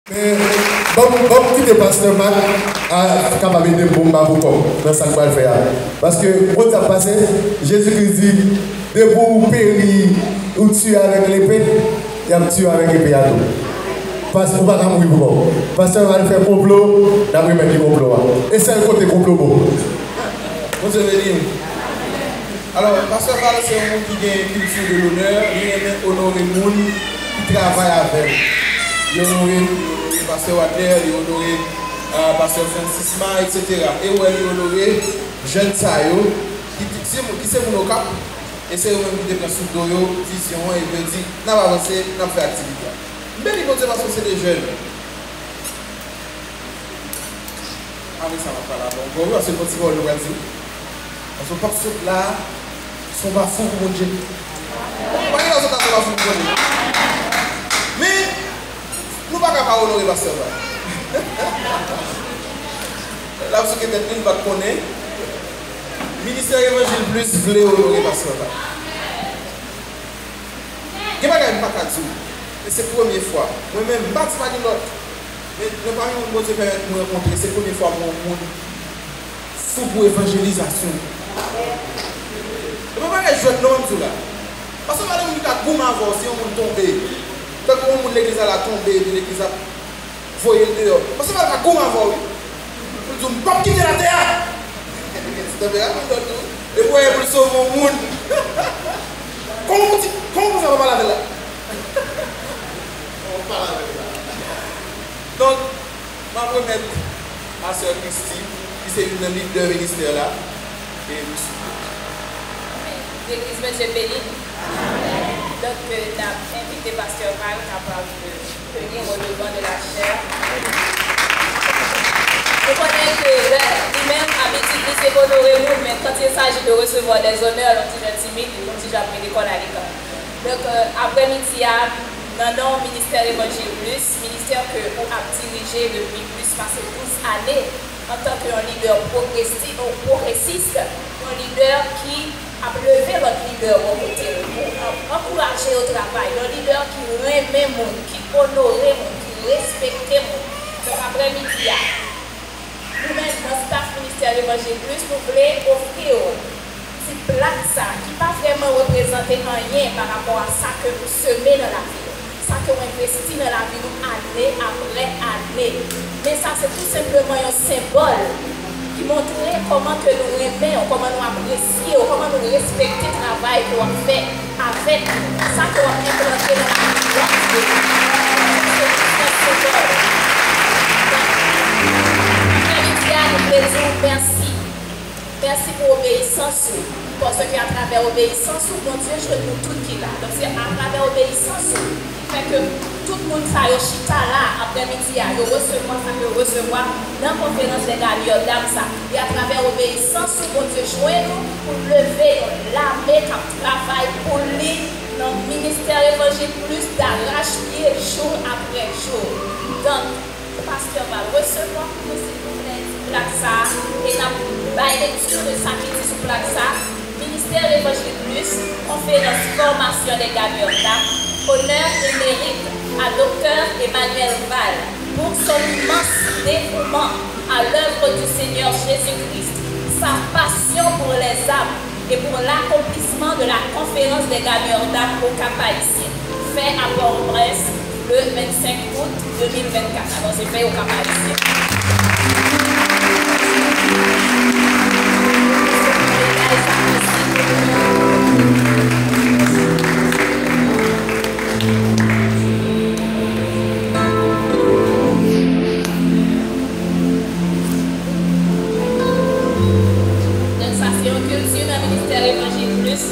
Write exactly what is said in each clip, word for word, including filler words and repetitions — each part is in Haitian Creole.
Men, ban m, ban m kite pastè Marc a kapab ede m pou m pa pou kòb nan sa l pral fè a. Paske, ou konn sa k pase, Jezi Kris di, depi w peri, ou tiye avèk lepe, y ap tiye w avèk epe a tou. Pas, ou pa ka mouri pou kòb. Pastè Marc fè konplo, n ap remèt li konplo a. E sèl kote konplo bon. Bondye beni w. Alò, pastè Val se yon moun ki gen kilti de lonè, li renmen onore moun ki travay avè l. Li onore nou, li onore pastè Wadner, li onore, ah, pastè Francisma, etsetera. E w wè li onore jèn sa yo, ki, ki se moun, ki se moun Okap, e se yo menm ki te pran sou do yo vizyon an, epi yo di, n ap avanse, n ap fè aktivite a. M beni Bondye paske se de jèn. Avèk sa m ap pale avè w ankò wi, paske gon ti pawòl nou pral di wi. Paske w p ap sot la, se yon bafou pou Bondye. Pa gen lè w sot la, se yon bafou pou Bondye. Men, nou pa ka pa onore pastè Val. L ap souke tèt li, li pa t konnen. Ministè Evanjil Plis vle onore pastè Val. Gen bagay m pa ka di w, men se premye fwa. Mwen menm, m pa di pa gen lòt. Men nan pami moun Bondye pèmèt mwen rankontre, se premye fwa m wè yon moun fou pou evanjelizasyon. E pa bagay jwèt non, m di w la. Paske pa gen moun ki ka goumen avè w si yon moun tonbe. Tankou yon moun legliz la, la tonbe, epi legliz la voye l deyò. Paske pa ka goumen avè w wi. Pou l di w, "M p ap kite l atè a." Li gen ti tanperasyon dòt tou. Epi w wè pou l sove yon moun. Kòman w di, kòman w fè pa pale avè l la? Kòman w pale avè l la? Donk, m ap remèt a sè Christy, ki se youn nan lidè ministè la, e misyon. Legliz Bondye beni. Donk, euh, n ap envite pastè Val kapab, euh, tenir au devant de la chair. Nou konnen ke lè li menm, abitid li se onore moun, men quand il s'agit de recevoir des honneurs, li yon ti jan timid, li yon ti jan ap mete kò l aleka. Donk, euh, aprèmidi a, nan non Ministè Evanjil Plis, ministè ke ou ap dirije depi plis pase douz ane, antanke yon lidè pwogresi-, yon pwogresis, yon lidè ki ap leve lòt lidè bò kote l, pou an-, ankouraje yo travay, yon lidè ki renmen moun, ki onore moun, ki respekte moun. Donk, aprèmidi a, nou menm nan staf Ministè Levanjil Plis, nou vle ofri w ti plak sa, ki pa vrèman reprezante anyen pa rapò a sa ke ou seme nan lavi w, sa ke w envesti nan lavi nou ane apre ane. Men sa se tou senpleman yon senbòl ki montre kòman ke nou renmen w, kòman nou apresye w, kòman nou respekte travay ke w ap fè avèk nou, sa ke w ap enplante nan lavi nou. Se yon senbòl. Donk, aprèmidi a, nou vle di w mèsi. Mèsi pou obeyisans ou, paske atravè obeyisans ou, Bondye jwenn nou tout ki la. Donk, se atravè obeyisans ou ki fè ke tout moun sa yo chita la, aprèmidi a, yo resevwa sa ke yo resevwa nan konferans dè ganyò dam sa. E atravè obeyisans ou, Bondye jwenn ou pou leve yon lame k ap travay pou li nan ministè Evanjil Plis, darachpye, jou apre jou. Donk, Pastè va resevwa pou nou, silvouplè, ti plak sa a, e n ap bay lekti de sa ki di sou plak sa a, Ministè Levanjil Plis, konferans fòmasyon dè ganyò dam, honneur et mérite à Docteur Emmanuel Val pour son immense dévouement à l'œuvre du Seigneur Jésus-Christ, sa passion pour les âmes et pour l'accomplissement de la conférence des gagneurs d'âmes au Cap-Haïtien, fait à Port-au-Prince le vingt-cinq août deux mille vingt-quatre. Alò, se fè yo ka pa isit. Donk, sa se yon kilti nan ministè Evanjil Plis.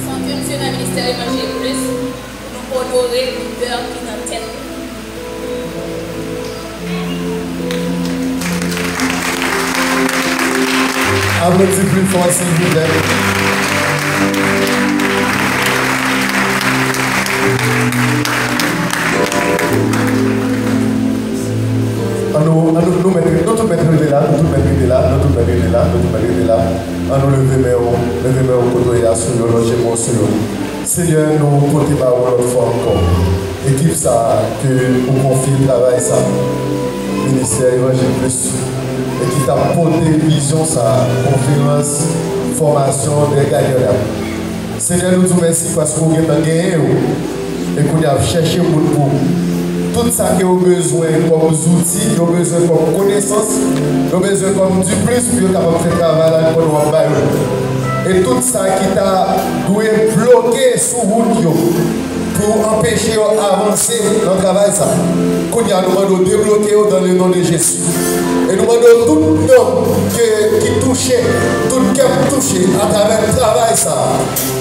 Se yon kilti nan ministè Evanjil Plis pou nou onore lidè ki nan tèt nou. Aplodi pli fò, silvouplè. Ann nou, ann nou, nou mèt, nou tout mèt rete la, nou tout mèt rete la, nou tout mèt rete la, nou tout mèt rete la. Ann nou leve men w, leve men w kote w ye a sou yo, lonje men w sou yo. Senyè, nou pote ba ou lòt fwa ankò. Ekip sa a ke ou konfye travay sa a, Ministè Evanjil Plis, e ki t ap pote vizyon sa a, konferans, fòmasyon dè gadè la. Senyè, nou di w mèsi paske w gentan genyen yo. E kounye a, chèche moun pou tout sa ke yo bezwen kòm zouti, yo bezwen kòm konesans, yo bezwen kòm diplis pou yo kapab fè travay la konn w ap ba yo. E tout sa ki ta dwe bloke sou wout yo pou anpeche yo avanse nan travay sa. Kounye a, nou mande w debloke yo dans le nom de Jésus. E nou mande w tout nanm ke, ki touche, tout kè k touche atravè travay sa,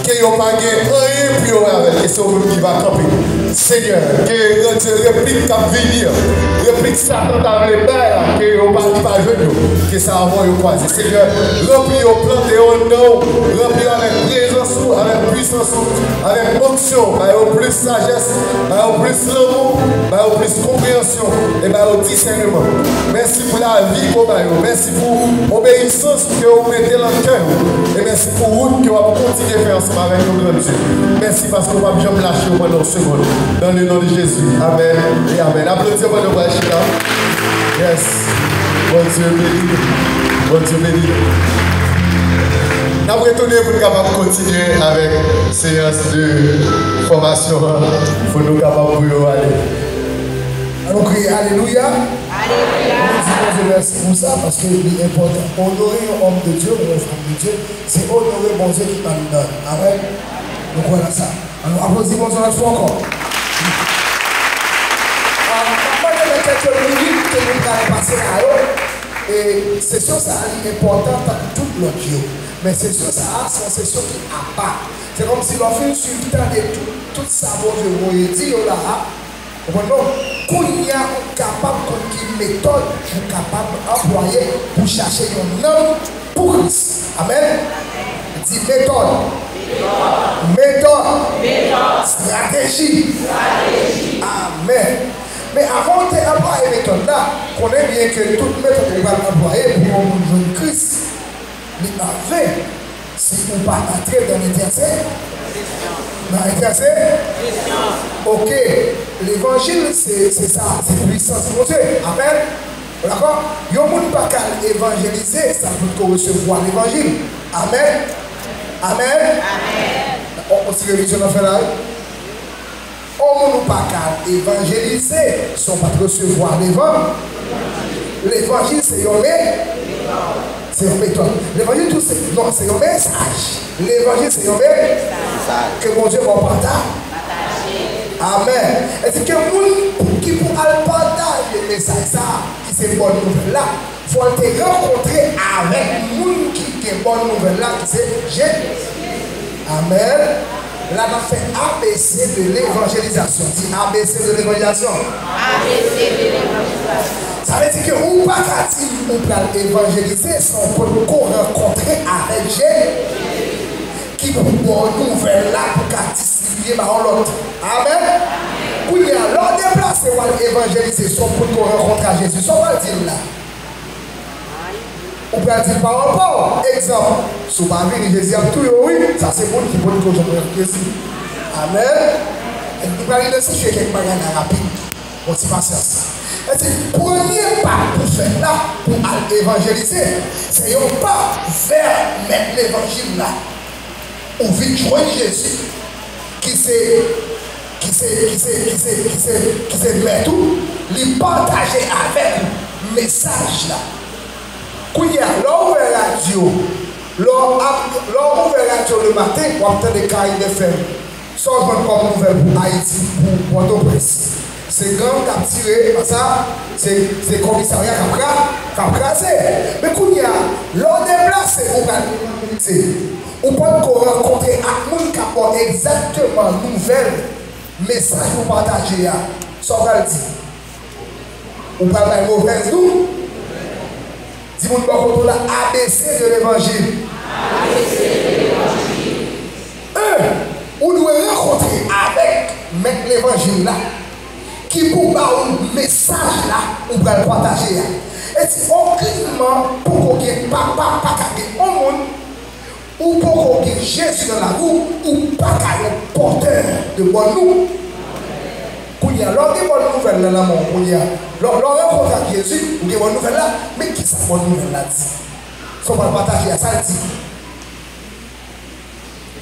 ke yo pa gen anyen pou yo wè avè l, ke se ou menm ki va kanpe. Senyè, ke rete replik k ap vini an, replik Satan ta vle bay la, ke yo pa, li pa jwenn yo, ke sa avè w yo kwaze. Senyè, ranpli yo, plante yo anndan w, ranpli yo avèk prezans ou, avèk pwisans ou, avèk onksyon, ba yo plis sajès, ba yo plis lanmou, ba yo plis konpreyansyon, e ba yo disèneman. Mèsi pou lavi ke w ba yo. Mèsi pou obeyisans ke w mete nan kè yo. E mèsi pou wout ke w ap kontinye fè ansanm avèk nou, Gran Dye. Mèsi paske w p ap janm lache yo pandan yon segonn. Dans le nom de Jésus. Amèn e amèn. Aplodi yo pandan w pral chita. Yes. Bondye beni. Bondye beni. N ap retounen pou n kapab kontinye avèk seyans de fòmasyon an, pou nou kapab pou yo ale. An nou kriye alelouya. Alelouya. Nou di Bondye mèsi pou sa, paske li enpòtan. Onore yon òm de Dye, yon fanm de Dye, se onore Bondye ki anndan nou. Amèn. Nou kwè nan sa. An nou aplodi Bondye yon lòt fwa ankò. Ah, m ap mande nan kèk minit ke nou pral pase la yo. E sesyon sa a, li enpòtan tankou tout lòt yo. Men sesyon sa a, se yon sesyon ki apa. Se kòmsi lè w fin swiv tande tout, tout sa Bondye voye di yo la a, konprann non? Kounye a, ou kapab konn ki metòd ou kapab anplwaye pou chache yon nanm pou Kris. Amèn? Di metòd. Metòd. Estrateji. Amèn. Men avan w te anplwaye metòd la, konnen byen ke tout metòd ou pral anplwaye pou yon moun jwenn Kris, li pa ven si ou pa antre nan entèse-, nan entèse-, oke, levanjil se, se sa, se pwisans Bondye. Amèn. Dakò? Yon moun pa ka al evanjelize san l potko resevwa levanjil. Amèn. Amèn. On, on ti revizyon n ap fè la, wi. On moun ou pa ka al evanjelize san w pa t resevwa levan-, levanjil se yon me-, se yon metòd. Levanjil tou se, non, se yon mesaj. Levanjil se yon me-, ke Bondye ba w pata-, amèn. E di ke moun pou, ki pou al pataje mesaj sa a, ki se bòn nouvèl la, fò l te rankontre avèk moun ki gen bòn nouvèl la, ki se Jezi. Amèn. La n ap fè A B C de levanjelizasyon. Di A B C de levanjelizasyon. A B C de levanjelizasyon. Sa vle di ke ou pa ka di ou pral evanjelize san w potko rankontre avèk Jezi, ki pou ba w nouvèl la pou w ka distribiye ba yon lòt. Amèn. Kounye a, lè w deplase w al evanjelize san w potko rankontre a Jezi, sa w pral di l la? Ou pral di l pawòl pa w. Egzanp, si w pa vini, Jezi ap touye w, wi. Sa se moun ki potko janm rankontre Jezi. Amèn. E nou pral idantifye kèk bagay la rapid. Yon ti pasyans. E se premye pa pou fè la, pou al evanjelize, se yon pa vè mèt levanjil la. Ou vin jwenn Jezi, ki se, ki se, ki se, ki se, ki se, ki se mèt ou, li pataje avèk ou mesaj la. Kounye a, lè w ouvè radyo, lè w ap, lè w ouvè radyo le maten, w ap tande Caraïbes F M. Sa w jwenn kòm nouvèl pou Ayiti, pou Pòtoprens? Se gang k ap tire, pa sa, se, se komisarya k ap kra-, k ap kraze. Men kounye a, lè w deplase, ou pral, se, ou potko rankontre ak moun k ap ba w egzakteman nouvèl, mesaj pou pataje a. Sa w pral di? Ou pral bay movèz nouvèl? Di moun bò kote w la, A B C de levanjil. En, ou dwe rankontre avèk mèt levanjil la, ki pou ba ou mesaj la ou pral pataje a. E di okenn moun poko gen papa, pa ka gen yon moun, ou poko gen Jezi nan lavi w, ou pa ka yon pòtè de bòn nouvèl. Kounye a, lè w gen bòn nouvèl nan lanmen w kounye a, lè, lè w rankontre ak Jezi, ou gen bòn nouvèl la, men kisa bòn nouvèl la di? Sa w pral pataje a, sa l di?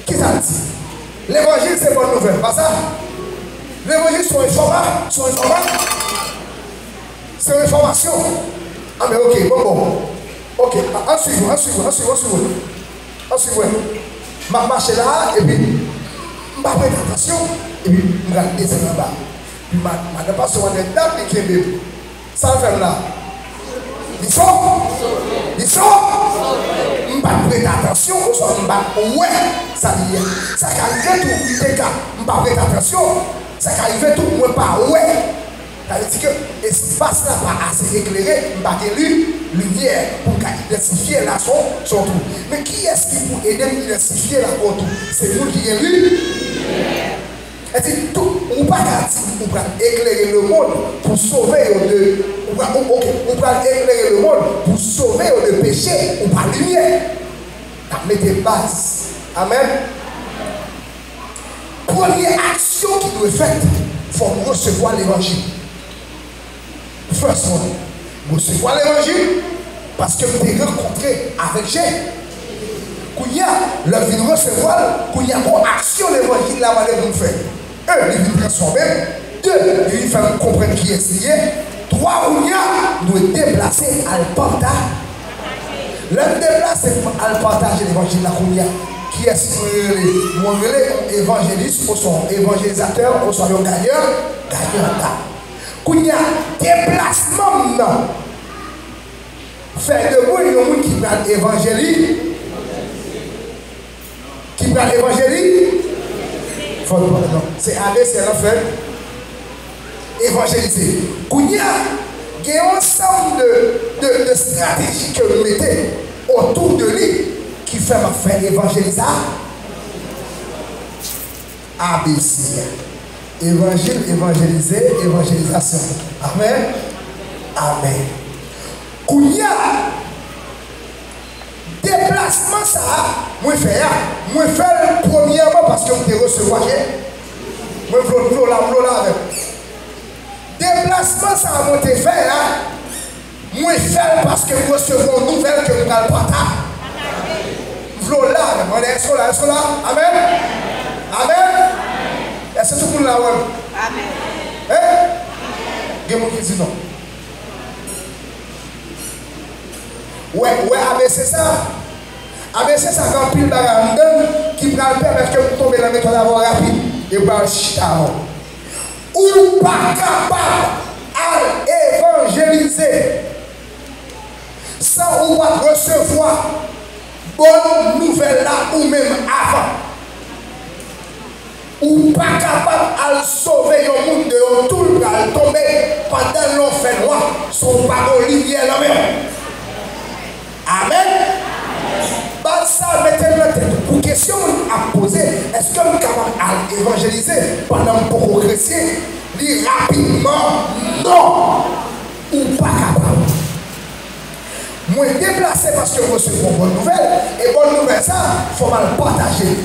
Kisa l di? Levanjil se bòn nouvèl, pa sa? Levanjil se yon enfòma-, se yon enfòma-, se yon enfòmasyon. Anben, oke, bon, bon. Oke, a-, ann swiv mwen, ann swiv mwen, ann swiv mwen, ann swiv mwen. Ann swiv mwen. M ap mache la, epi m pa prete atansyon, epi m pral desann anba. Epi ma-, madan pastè w anlè dam li kenbe m. Sa l fè m la? Li sove? Li sove? M pa t prete atansyon, oswa m pa t wè sa li ye. Sa ka rive tou, li te ka, m pa prete atansyon. Sa ka rive tou, mwen pa wè. Sa vle di ke espas la pa ase eklere, m pa gen li, limyè pou m ka idantifye la se yon, se yon twou. Men kiyès ki pou ede m idantifye la ke yon twou? Se moun ki gen li. Sa vle di, tou, ou pa ka di ou pral eklere lemonn pou sove yo de, ou pral, ou, oke, ou pral eklere lemonn pou sove yo de peche, ou pa limyè. N ap mete baz. Amèn. Premye aksyon ki dwe fèt, fò w resevwa levanjil. First one, resevwa levanjil, paske m te rankontre avèk Jezi. Kounye a, lè m vin resevwa l, kounye a, gon aksyon levanjil la mande pou m fè. En, li vin transfòme m. De, li vin fè m konprann kiyès li ye. Twa, kounye a, m dwe deplase al pata-, lè m deplase pou m al pataje levanjil la kounye a, kiyès mwen rele? Mwen rele yon evanjelis oswa yon evanjelizatè oswa yon ganyè, ganyè dam. Kounye a, deplasman m nan fè de mwen yon moun ki pral evanjeli-, ki pral evanjeli-, fò, non, se A B C nan fè evanjelize. Kounye a, gen yon ansanm de, de, de estrateji ke m mete otou de li ki fè m ap fè evanjeliza-, A B C a. Evanjil, evanjelize, evanjelizasyon. Amèn. Amèn. Kounye a, deplasman sa a, mwen fè a, mwen fè l premyèman paske m te resevwa Jezi. Mwen vle w, vle w la, vle w la avè m. Deplasman sa a mwen te fè a, mwen fè l paske m resevwa yon nouvèl ke m pral pata-, m vle w la avè m. Anlè, èske w la, èske w la? Amèn? Amèn? Èske tout moun la wè m? Amèn. Hein? Gen moun ki di non. Wè, wè A B C sa? A B C sa gen anpil bagay anndan l ki pral pèmèt ke m tonbe nan metòd avè w rapid. E pral chita avè w. Ou pa kapab al evanjelize san ou pa t resevwa bòn nouvèl la ou menm avan. Ou pa kapab al sove yon moun de yon twou l pral tonbe pandan l nan yon fènwa san w pa gen yon limyè nan men w. Amèn. Baz sa mete l nan tèt ou. Pou kesyon moun ap poze, èske m kapab al evanjelize pandan m poko kretyen? Li rapidman, non. Ou pa kapab. Mwen deplase paske m resevwa yon bòn nouvèl, e bòn nouvèl sa, fò m al pataje l.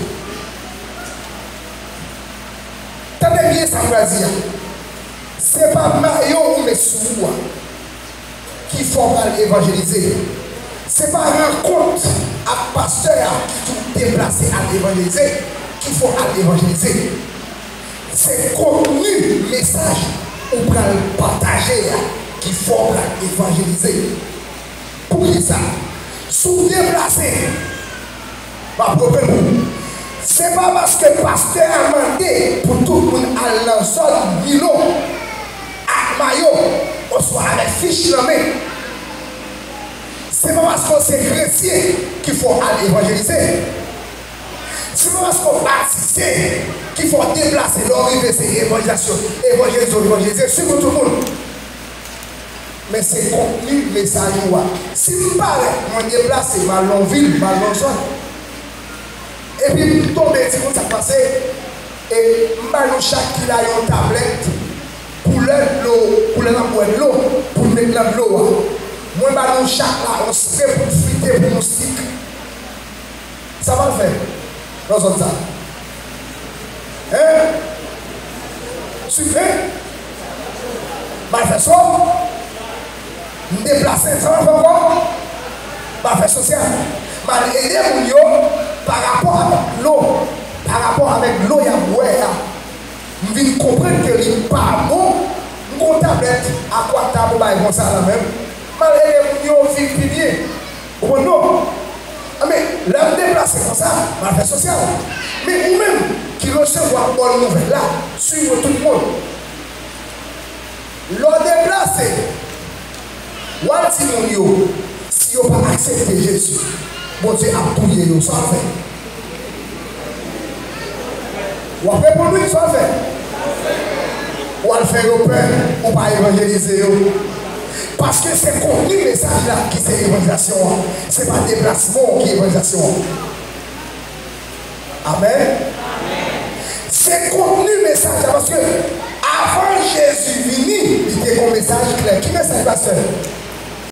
Tande byen sa m pral di a. Se pa mayo ou met sou ou a ki fè w pral evanjelize. Se pa rankont ak pastè a ki di w deplase al evanjelize ki fè w al evanjelize. Se kontni mesaj ou pral pataje a ki fè w pral evanjelize. Poukisa? Si w deplase, m ap repete w, se pa paske pastè a mande pou tout moun al nan zòn Milo ak mayo oswa avèk fich nan men. Se pa paske w se kretyen ki fè w al evanjelize. Se pa paske w batize ki fè w deplase, lè w rive se evanjelizasyon, evanjelize, evanjelize, swiv tout moun. Men se kontni mesaj ou a. Si m parèt, mwen deplase, m al nan yon vil, m al nan yon zòn. Epi m tonbe, di moun sa k pase, e m ba nou chak ki la yon tablèt koulè dlo, koulè n ap bwè dlo, pou n met nan dlo a. Mwen ba nou chak la yon spre pou n frite pou moustik. Sa pral fè nan zòn sa? Hein? Swiv, hein? M al fè so. M deplase, sa m al fè ankò? M al fè sosyal. M al ede moun yo pa rapò avèk dlo, pa rapò avèk dlo y ap bwè a. M vin konprann ke li pa bon. M gon tablèt Aquatab ou bagay konsa nan men m. M al ede moun yo viv pi byen. Ou konprann non? Anben, lè m deplase konsa, m al fè sosyal. Men ou menm ki resevwa bòn nouvèl la, swiv yo tout moun. Lè w deplase, w al di moun yo, si yo pa aksepte Jezi, Bondye ap touye yo. Sa w ap fè? W ap reponn wi, sa w ap fè? W al fè yo pè, ou pa evanjelize yo. Paske se kontni mesaj la ki se evanjelizasyon an. Se pa deplasman w ki evanjelizasyon an. Amèn. Se kontni mesaj la, paske avan Jezi vini, li te gon mesaj klè. Ki mesaj, pastè?